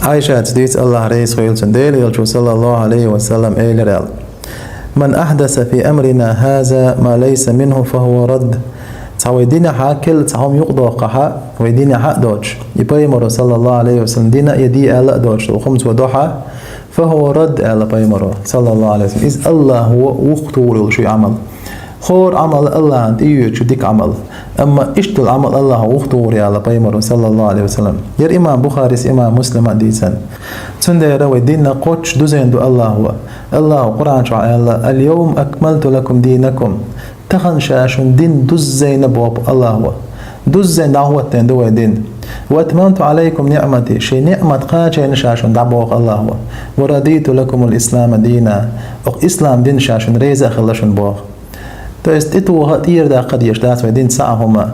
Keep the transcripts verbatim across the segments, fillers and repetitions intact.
Ӏайшата дийцад, Аллахь реза хуьлда цунна, Делан Элчано, саллаллаху Ӏалайхи ва саллам, элира аьлла: «Ман ахьдаса фи амрина хьаза ма лайса минху, фахуа радд». Цхьа вай динехьа керла цхьа хӀума юкъадоаккхахь, вай динехьа а доцуш, и пайхамаро, саллаллаху Ӏалайхи ва саллам, дина а, я де аьлла а доцуш, хӀума цо дохь, «фахуа радд», аьлла пайхамаро, саллаллаху Ӏалайхи ва саллам. Иза Аллахьо вухатухур йолу ши Ӏамал. ХӀора Ӏамал Аллахьна тӀеоьцуш ю дика Ӏамал. Амма иштта долу Ӏамал Аллахьо вухатухур ю аьлла пайхамаро, саллаллаху Ӏалайхи ва саллам. Яра имам Бухарис, имам Муслима а дийцина. Цундела вай дин кхоччуш дузийна ду Аллахьо. Аллахьо Къуръан чохь аьлла: «Аль-йовма акмалту лакум динакум». Тахана ша шун дин дуззийна боху Аллахьо. Дуззийна дӀахӀоттийна ду вай дин. «Ва атмамту Ӏалайкум ниӀмати», шен ниӀмат кхачийна ша шуна дӀа боху Аллахьо. «Ва радиту лакумул ислама дина». Оха ислам дин ша шуна реза а хилла шуна боху. То есть тӀетоха а, тӀера даккха а дезаш дац вай динца цхьа а хӀума.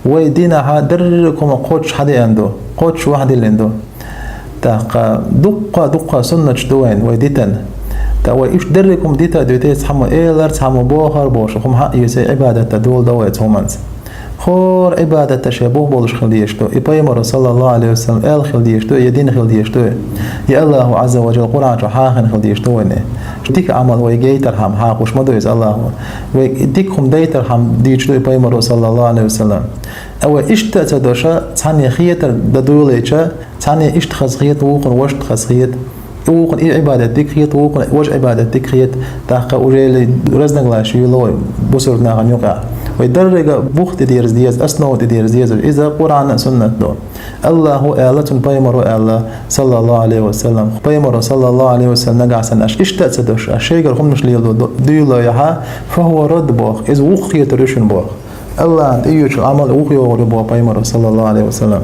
Вай динехьа дерриг а хӀума кхоччуш хьадеана ду, кхоччуш вахьадиллина ду. ТӀаккха дуккха, дуккха суннаташ ду вайна, вай дитина. ТӀаккха вай уьш дерриг а хӀума дита а дуьтий, цхьаммо элар, цхьаммо бохар бохуш, хӀума хьаъ йисий, Ӏибадат дан дола дан вай цу хӀуманца. ХӀора Ӏибадат шен бух болуш хила дезаш ду, и пайхамаро, саллаллаху Ӏалайхи ва саллам, аьлла хила дезаш ду, я дина хила дезаш ду, я Аллахьо, Ӏазза ва жалла, Къуръан чохь хьахийна хила дезаш ду вайна. Дика Ӏамал вай гайтархьама хьахош ма ду иза Аллахьо. Вай дика хӀума дайтархьама дийцуш ду и пайхамаро, саллаллаху Ӏалайхи ва саллам. Ткъа вай иштта а ца деш, цхьанне хетар дан дуьйлийча, цхьанне иштта хаза хета, вукхунна важа хаза хета, и вукхунна и Ӏибадат дика хета, вукхунна важа Ӏибадат дика хета, тӀаккха уже разноглаши юьйлу вай бусург нахана юкъахь. Вай деррига а бух тӀедерза деза, основа тӀедерза деза, иза Къуръан а, суннат а ду. Аллахьо аьлла, цуьнан пайхамаро аьлла, саллаллаху Ӏалайхи ва саллам. Пайхамаро, саллаллаху Ӏалайхи ва саллам, нагахь санна аша иштта а ца деш, аша шайгара хӀуманаш лело ду-, дуьйло яхьа, «фахуа радд» боху, иза вухахетар ю шуна боху. Аллахьна тӀеоьцуш Ӏамал вухайогӀур ю боху пайхамаро, саллаллаху Ӏалайхи ва саллам.